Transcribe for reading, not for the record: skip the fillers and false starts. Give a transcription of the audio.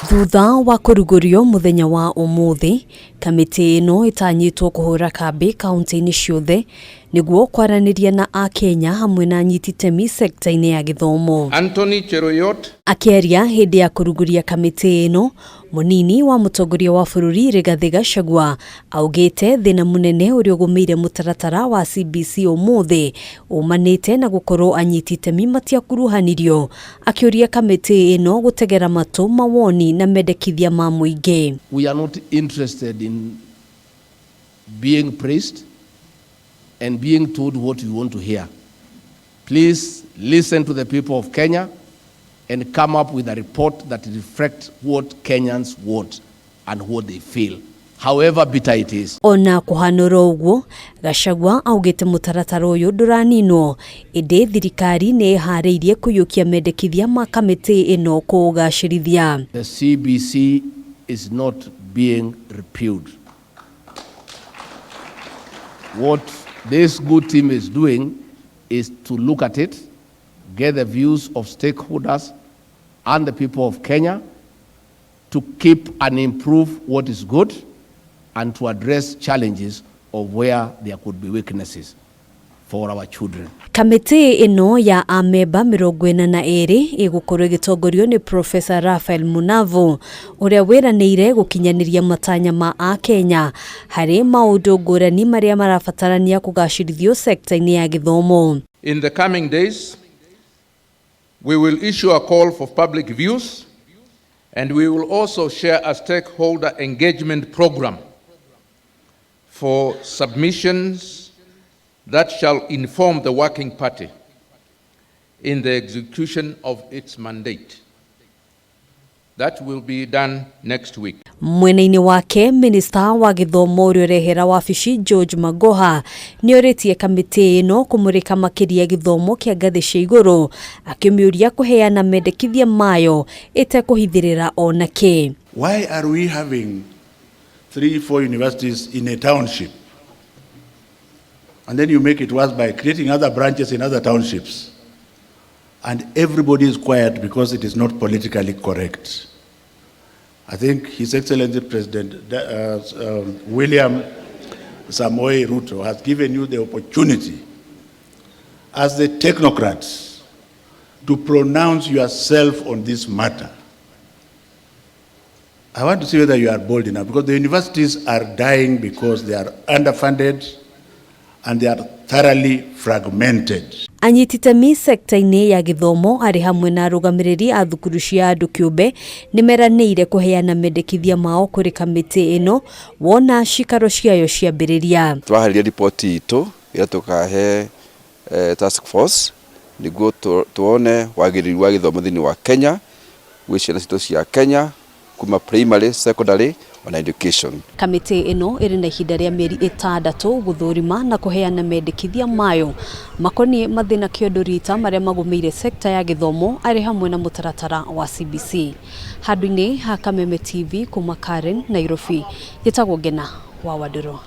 Thutha wa kũrugũrio mũthenya wa ũmũthĩ, kamĩtĩ ĩno ĩtanyĩtwo kũhũra kambĩ kaunti-inĩ ciothe nĩguo kwaranĩria na Akenya hamwe na anyiti itemi sekta-inĩ ya gĩthomo. Anthony Cheruiyot. Akĩaria hĩndĩ ya kũrugũria kamĩtĩ ĩno, mũnini wa mũtongoria wa bũrũri Rigathĩ Gachagua augĩte thĩna mũnene ũrĩa ũgũmĩire mũtaratara wa CBC ũmũthĩ umanĩte na gũkorwo anyiti itemi matiakuruhanirio, akĩũria kamĩtĩ ĩno gũtegera matũ mawoni na mendekithia ma mũingĩ. We are not interested in being praised and being told what we want to hear. Please listen to the people of Kenya and come up with a report that reflects what Kenyans want and what they feel, however bitter it is. Ona kũhanũra ũguo, Gachagua augĩte mũtaratara ũyũ ndũraninwo, ĩndĩ thirikari nĩ ĩharĩirie kũiyũkia mendekithia ma kamĩtĩ ĩno kũũgacĩrithia. The CBC is not being repealed. What this good team is doing is to look at it, get the views of stakeholders and the people of Kenya to keep and improve what is good and to address challenges of where there could be weaknesses for our children. Kamĩtĩ ĩno ya amemba 42 ĩgũkorwo ĩgĩtongorio nĩ Professor Raphael Munavu, ũrĩa wĩranĩire gũkinyanĩria matanya ma Akenya harĩ maũndũ ngũrani marĩa marabatarania kũgacĩrithio sekta-inĩ ya gĩthomo. In the coming days, we will issue a call for public views and we will also share a stakeholder engagement program for submissions that shall inform the working party in the execution of its mandate. That will be done next week. Mwena-inĩ wake, minista wa gĩthomo ũrĩa ũrehera wabici George Magoha nĩ orĩtie kamĩtĩ ĩno kũmũrĩka makĩria gĩthomo kĩa ngathĩ cia igũrũ, akĩmĩũria kũheana mendekithia mayo ĩtekũhithĩrĩra ona kĩ. Why are we having three, four universities in a township? And then you make it worse by creating other branches in other townships. And everybody is quiet because it is not politically correct. I think His Excellency President William Samoei Ruto has given you the opportunity as the technocrats to pronounce yourself on this matter. I want to see whether you are bold enough, because the universities are dying because they are underfunded and they are thoroughly fragmented. Anyiti itemi sekta-inĩ ya gĩthomo arĩ hamwe na arũgamĩrĩri a thukuru cia andũ kĩũmbe nĩ meranĩire kũheana mendekithia mao kũrĩ kamĩtĩ ĩno wona cikaro ciayo ciambĩrĩria. Twaharĩria riboti itũ ĩrĩa tũkahe task force nĩguo tuone wagĩrĩru wa gĩthomo thĩinĩ wa Kenya gwĩ ciana citũ cia Kenya kuma primary, secondary ona education. Kamĩtĩ ĩno ĩrĩ na ihinda rĩa mĩeri 6 gũthũrima na kũheana mendekithia mayo makoniĩ mathĩna kĩondo rita marĩa magũmĩire sekta ya gĩthomo arĩ hamwe na mũtaratara wa CBC. Handũ-inĩ ha Kameme TV kuma Karen, Nairobi, njĩtagwo Ngena wa Wandũrũ.